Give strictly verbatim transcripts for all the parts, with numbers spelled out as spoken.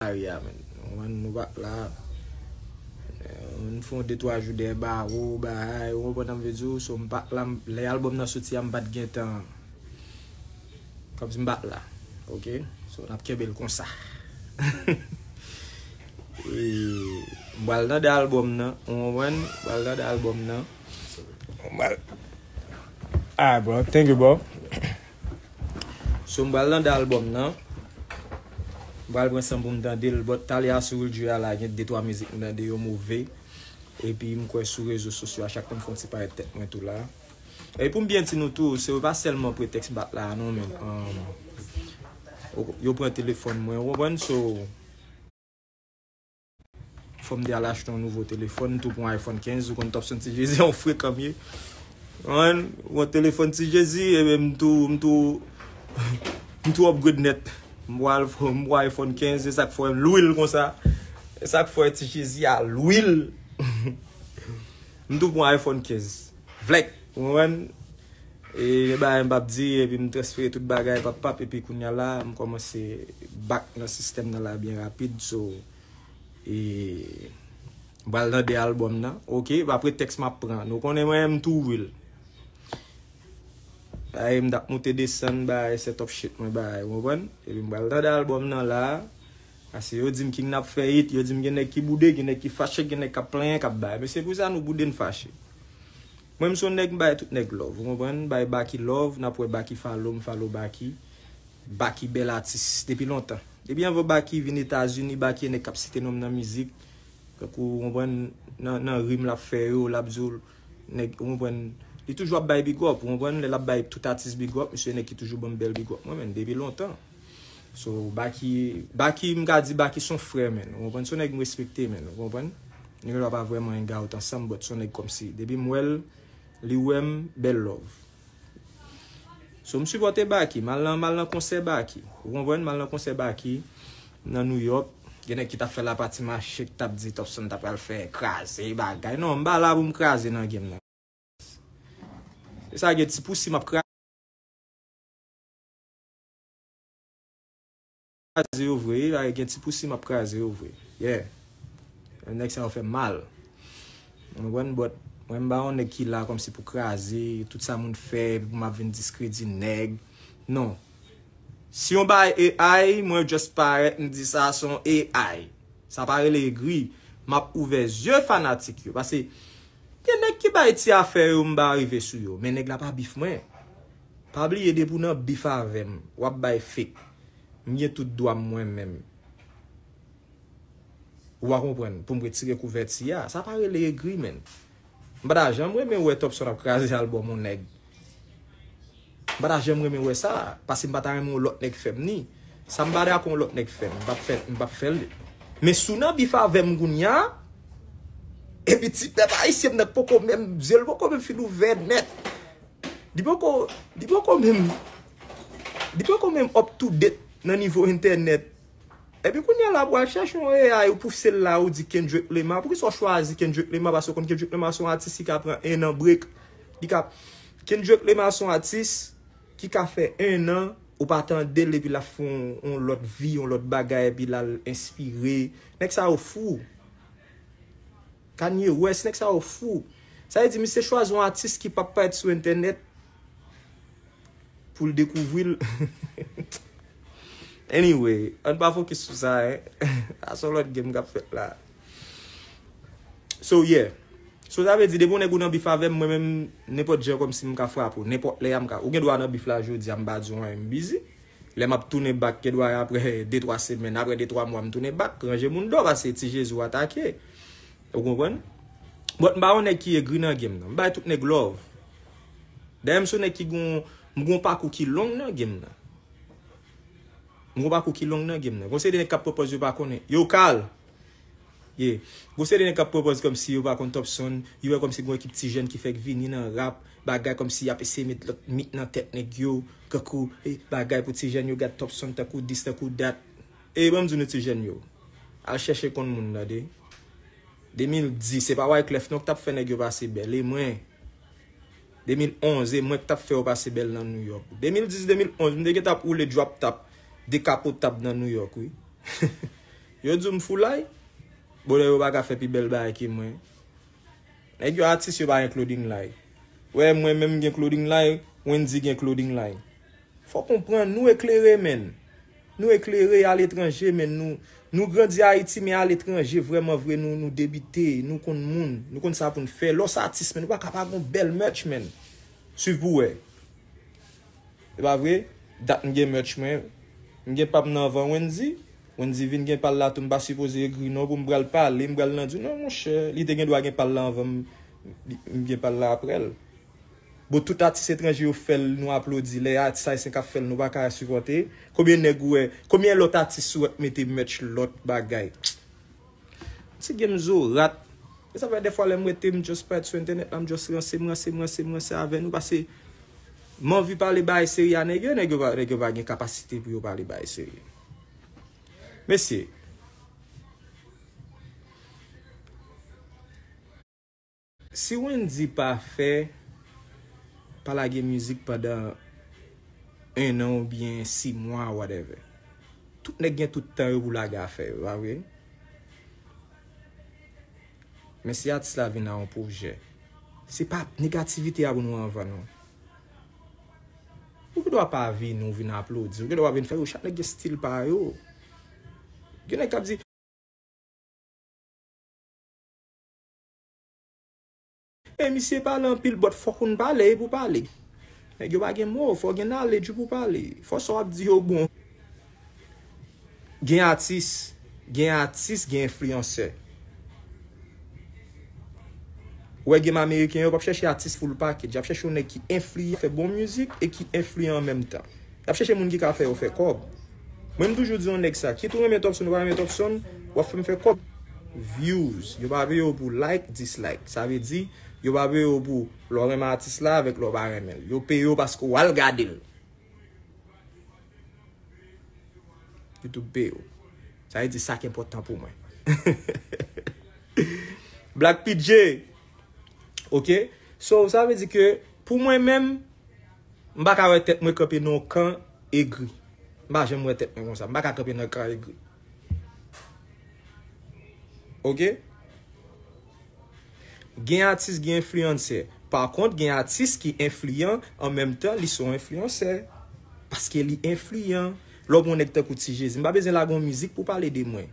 Aya, men. Ou konprann, nou pa t la. Eh, nou fè yon de twa jou dèyè bawo, bagay, ou konprann sa m vle di w? So, m pa t la, m- lè albòm nan soti a, m pa t gentan. Kòmsi m pa t la. Oke? So, n ap kenbe l konsa. E, m pral tande albòm nan, ou konprann? M pral tande albòm nan. M pral- Alright, bro. Thank you, bro. So, m pral tande albòm nan. M pral pran san pou m tande l. But talè a sou Real G a la, gen de twa mizik m tande yo move. Epi m kwè sou rezo sosyo a, chak tan m fè yon ti parèt tèt mwen tou la. E pou m byen di nou tou, se pa sèlman pretèks m pa t la a non, men, um, yo pran telefòn mwen, ou konprann? So, fò m te al achte yon nouvo telefòn, m tou pran iPhone kenz, ou konn Topson Ti Jezi, yon frekan m ye. Ou konprann? Yon telefòn Ti Jezi, ebyen m tou, m tou, m tou upgrade nèt. M pral, m pran iPhone kenz, se sa k fè m lwil konsa. Se sa k fè Ti Jezi a lwil. M tou pran iPhone kenz. Vlèk, ou konprann? E gen bagay m p ap di, epi m transfere tout bagay, pap, pap, epi kounye a la, m kòmanse back nan sistèm nan la byen rapid, so, e, m pral tande albòm nan, oke, pa pretèks m ap pran, nou konnen mwen, m tou real. Bagay, m t ap moute desann, bagay, set up shit mwen, bagay, ou konprann? Epi m pral tande albòm nan la, paske yo di m King n ap fè it, yo di m gen nèg ki boude, gen nèg ki fache, gen nèg k ap plenyen, k ap bay. Men se pou sa nou boude, n fache. Mwen, m se yon nèg, m bay tout nèg love, ou konprann? M bay Baky love, n ap wè Baky follow m, follow Baky. Baky bèl atis depi lontan. Depi anvan Baky vin Etazini, Baky e nèg k ap site non m nan mizik. Tankou, ou konprann, nan, nan rim l ap fè yo, l ap di w, nèg, ou konprann, li toujou ap bay big up, ou konprann, lè l ap bay tout atis big up, misye nèg ki toujou ban m bèl big up mwen menm, depi lontan. So, Baky, Baky, m ka di Baky se yon frè, menn. Ou konprann? Se yon nèg m respekte, menn. Ou konprann? Nou gen dwa pa vrèman hang out ansanm, but se yon nèg kòmsi. Depi m wè l, li wè m, bèl love. So, m sipòte Baky. M al nan, m al nan konsè Baky. Ou konprann? M al nan konsè Baky nan New York. Gen nèg ki t ap fè lapati mache, ki t ap di Topson ta pral fè kraze, bagay. Non, m pa la pou m kraze nan game nan. Se sa gen ti pousi m ap kraze yo vre, wi, gen ti pousi m ap kraze yo vre. Yeah. Nèg sa yo fè m mal. Ou konprann? But mwen m pa yon nèg ki la kòmsi pou kraze, tout sa moun fè, pou m ap vin diskredi nèg. Non. Si yon bagay A I, mwen just parèt, m di sa se yon A I. Sa pa rele egri. M ap ouvè zye fanatik yo. Paske gen nèg ki bay ti afè yo, m pa rive sou yo. Men nèg la pa bif mwen. Pa bliye depi w nan bif avè m, w ap bay fake. M gen tout dwa m mwen menm. Ou a konprann, pou m retire kouvèti a. Sa pa rele egri, menn. M pa ta janm renmen wè Topson ap kraze albòm yon nèg. M pa ta janm renmen wè sa, paske m pa ta renmen yon lòt nèg fè m ni. Sa m pa dakò yon lòt nèg fè m, m p ap fè, m p ap fè l. Men si w nan bif avè m kounye a, epi ti pèp ayisyen m nan poko menm, zye l poko menm fin ouvè nèt. Li poko, li poko menm, li poko menm up to date nan nivo entènèt. Epi kounye a la, pou al chèche yon A I, ou pouse l la, ou di Kendrick Lamar. Poukisa w chwazi Kendrick Lamar? Paske w konn Kendrick Lamar se yon atis ki ka pran en an break. Li ka, Kendrick Lamar se yon atis ki ka fè en an, ou pa tande l, epi l ap fè yon, yon lòt vi, yon lòt bagay, epi l al enspire. Nèg sa yo fou. Kanye West, nèg sa yo fou. Sa vle di, misye chwazi yon atis ki p ap parèt sou entènèt pou l dekouvri l. Anyway, ann pa fokis sou sa, en. Sa se yon lòt game k ap fèt la. So, yeah. So, sa vle di, depi yon nèg ou nan bif avè m, mwen menm, nenpòt jan kòmsi m ka frape w, nenpòt lè a m ka. Ou gen dwa nan bif la jodi a, m pa di w anyen, m busy. Lè m ap tounen back, gen dwa apre de twa semèn, apre de twa mwa, m tounen back, ranje moun do, paske Ti Jezi w atake. Ou konprann? But m pa yon nèg ki egri nan game nan. M bay tout nèg love. Dayè, m se yon nèg ki gon, m gon pakou ki long nan game nan. M gon pakou ki long nan game nan. Gon seri de nèg k ap pwopòz yo pa konnen. Yo, Carl! Yeah. Gon seri de nèg k ap pwopòz kòmsi yo pa konn Topson, yo wè kòmsi gon ekip ti jèn ki fèk vini nan rap, bagay kòmsi y ap eseye met lòt mit nan tèt nèg yo, tankou, eh, bagay pou ti jèn yo gad Topson, tankou dis, tankou dat. E ban m di nou ti jèn yo, al chèche konn moun tande. De mil dis, se pa Wyclef non k t ap fè nèg yo pase bèl, e mwen. De mil onz, e mwen k t ap fè yo pase bèl nan New York. De mil dis, de mil onz, m te gentan ap woule drop top, dekapotab nan New York, wi. Yo di w m foulay? Bon, yo pa ka fè pi bèl bagay ke mwen. Nèg yo atis, yo pa gen clothing line. Wè, mwen menm m gen clothing line, Wendy gen clothing line. Fò konprann, nou eklere, menn. Nou eklere aletranje, menn. Nou, nou grandi Ayiti, men aletranje, vrèman vre, nou, nou debite, nou konn moun, nou konn sa pou n fè. Lè w se atis, menn, ou pa ka pa gon bèl merch, menn. Swiv pou wè. E pa vre? Dat m gen merch mwen. M gen pa m nan anvan Wendy. Wendy vin gen pa l la tou, m pa sipoze egri non pou m pral pale, m pral nan di w, non, monchè, li te gen dwa gen pa l la anvan m, li- m gen pa l la apre l. Bon, tout atis etranje yo fè l, nou aplodi. Lè atis ayisyen k ap fè l, nou pa ka sipòte. Konbyen nèg ou wè, konbyen lòt atis ou wè k mete merch lòt bagay? Ti game zo rat. E sa fè dèfwa lè m rete, m just parèt sou entènèt la, m just ranse, m ranse, m ranse, m ranse avè nou, paske m anvi pale bagay serye a nèg yo, nèg yo pa, nèg yo pa gen kapasite pou yo pale bagay serye. Mesye, si Wendy pa fè, pa lage mizik pandan en an oubyen sis mwa, whatever. Tout nèg gen tout tan yo pou lage afè yo, pa vre? Men si atis la vin a yon pwojè, se pa negativite a pou nou anvan non. Ou gen dwa pa vini, ou vin aplodi, ou gen dwa pa vin fè yo, chak nèg gen stil pa yo. Gen nèg k ap di, e misye pale anpil, but fòk ou pale pou pale. Nèg yo pa gen mo, fò gen knowledge pou pale. Fò sa w ap di yo bon. Gen atis, gen atis, gen enfliyansè. Ou wè game ameriken yo p ap chèche atis full package, y ap chèche yon nèg ki enfliyan, fè bon mizik e ki enfliyan an menm tan. Y ap chèche moun ki ka fè yo fè kòb. Mwen m toujou di yon nèg sa, kit ou renmen Topson ou pa renmen Topson, w ap fè m fè kòb. Views, yo pa peye w pou like, dislike. Sa vle di, yo pa peye w pou lè w renmen atis la avèk lè w pa renmen l. Yo peye w paske w al gade l. YouTube peye w. Sa vle di sa k enpòtan pou mwen. Black P J. Ok? So, sa vle di ke pou mwen menm, m pa ka wè tèt mwen kanpe nan yon kan egri. M pa janm wè tèt mwen konsa. M pa ka kanpe nan kan egri. Ok? Gen atis, gen enfliyansè. Pa kont, gen atis ki enfliyan, an menm tan, li se yon enfliyansè. Paske li enfliyan. Lè w gen yon nèg tankou Ti Jezi, m pa bezwen lage yon mizik pou pale de mwen.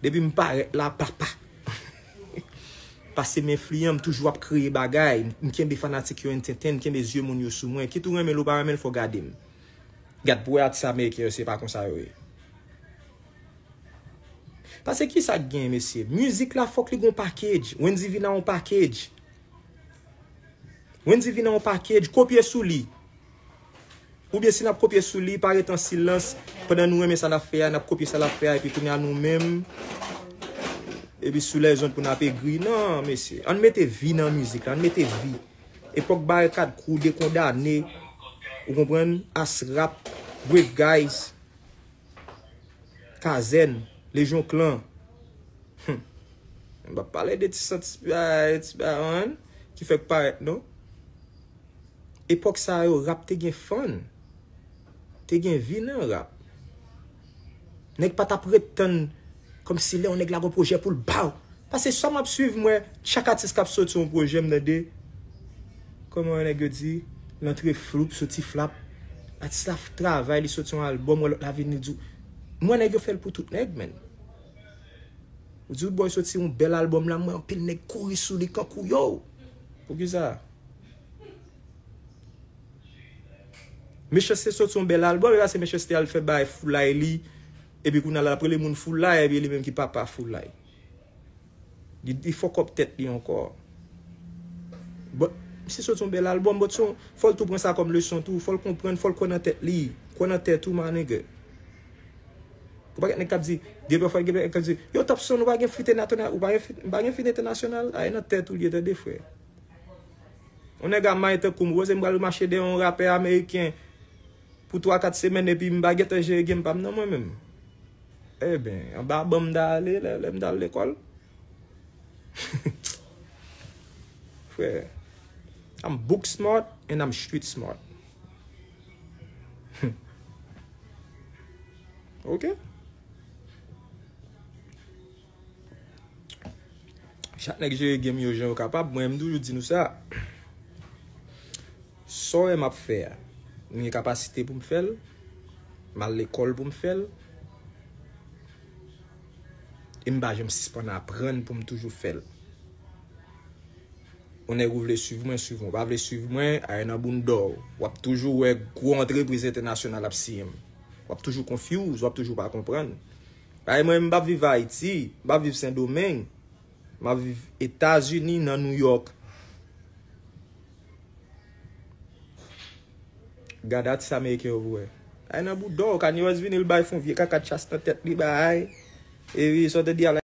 Depi m parèt la, papa. Paske m enfliyan, m toujou ap kreye bagay. M kenbe fanatik yo entertain, m kenbe zye moun yo sou mwen. Kit ou renmen l ou pa renmen l, fò w gade m. Gad, pou wè atis ameriken yo, se pa konsa yo ye. Paske kisa k gen, mesye? Mizik la, fòk li gon package. Wendy vin a yon package. Wendy vin a yon package. Kopye sou li. Oubyen si n ap kopye sou li, pa ret an silans. Pandan nou renmen sa n ap fè a, n ap kopye sa l ap fè a, epi kounye a nou menm, epi sou lèzond pou n ap egri. Non, mesye. Ann mete vi nan mizik la, ann mete vi. Epòk Barikad Crew, Dekondane, ou konprann? Asrap, Brave Guys, Kazèn, Lejyon Klan. Hmm. M p ap pale de ti sant, ti bagay, ti bagay, ki fèk parèt, non? Epòk sa yo, rap te gen fun. Te gen vi nan rap. Nèg pa t ap ret tann kòmsi lè yon nèg la gon pwojè pou l ba w. Paske sa m ap swiv, m wè chak atis k ap soti yon pwojè, m tande kòman nèg yo di, l antre floup, soti flap. Atis la f- travay, li soti yon albòm, wè lòt la vini, li di w, m wè nèg yo fè l pou tout nèg, menn. Ou di w bòy soti yon bèl albòm la, m wè anpil nèg kouri sou li kankou yo. Poukisa? Mechanste soti yon bèl albòm, epi se Mechanste al fè bay foulay li, epi kounye a l ap rele moun foulay, epi li menm ki papa foulay. Li, li fuck up tèt li ankò. But, misye soti yon bèl albòm, but se yon, fò l tou pran sa kòm leson tou, fò l konprann, fò l kwè nan tèt li, kwè nan tèt ou, my nigga. Ou pa gen nèg k ap di, gen pafwa gen nèg k ap di, yo Topson, ou pa gen fit entènasyonal, ou pa gen fit, ou pa gen fit entènasyonal, ay nan tèt ou li ye, tande frè. Yon nèg a may tankou m, ou panse m pral mache dèyè yon rapè ameriken pou twa, kat semèn epi m pa gentan jere game pa m nan mwen menm? Eben, anba ban m ta ale lè, lè m t al lekòl. Frè, I'm book smart and I'm street smart. Ok? Chak nèg jere game yo jan yo kapab. Mwen, m toujou di nou sa. Sa w wè m ap fè a, m gen kapasite pou m fè l, m al lekòl pou m fè l, e m pa janm sispann aprann pou m toujou fè l. Yon nèg ou vle swiv mwen, swiv mwen. Ou pa vle swiv mwen, ay nan bounda w. W ap toujou wè gwo antrepriz entènasyonal ap siyen m. W ap toujou confuse, w ap toujou pa konprann. Ay mwen, m p ap viv Ayiti, m p ap viv Sendomeng. M ap viv Etazini, nan New York. Gade atis ameriken yo pou wè. Ay nan bounda w, Kanye West vini, l bay fon vye kaka chas nan tèt li, bay. E wi, sa w te di a la,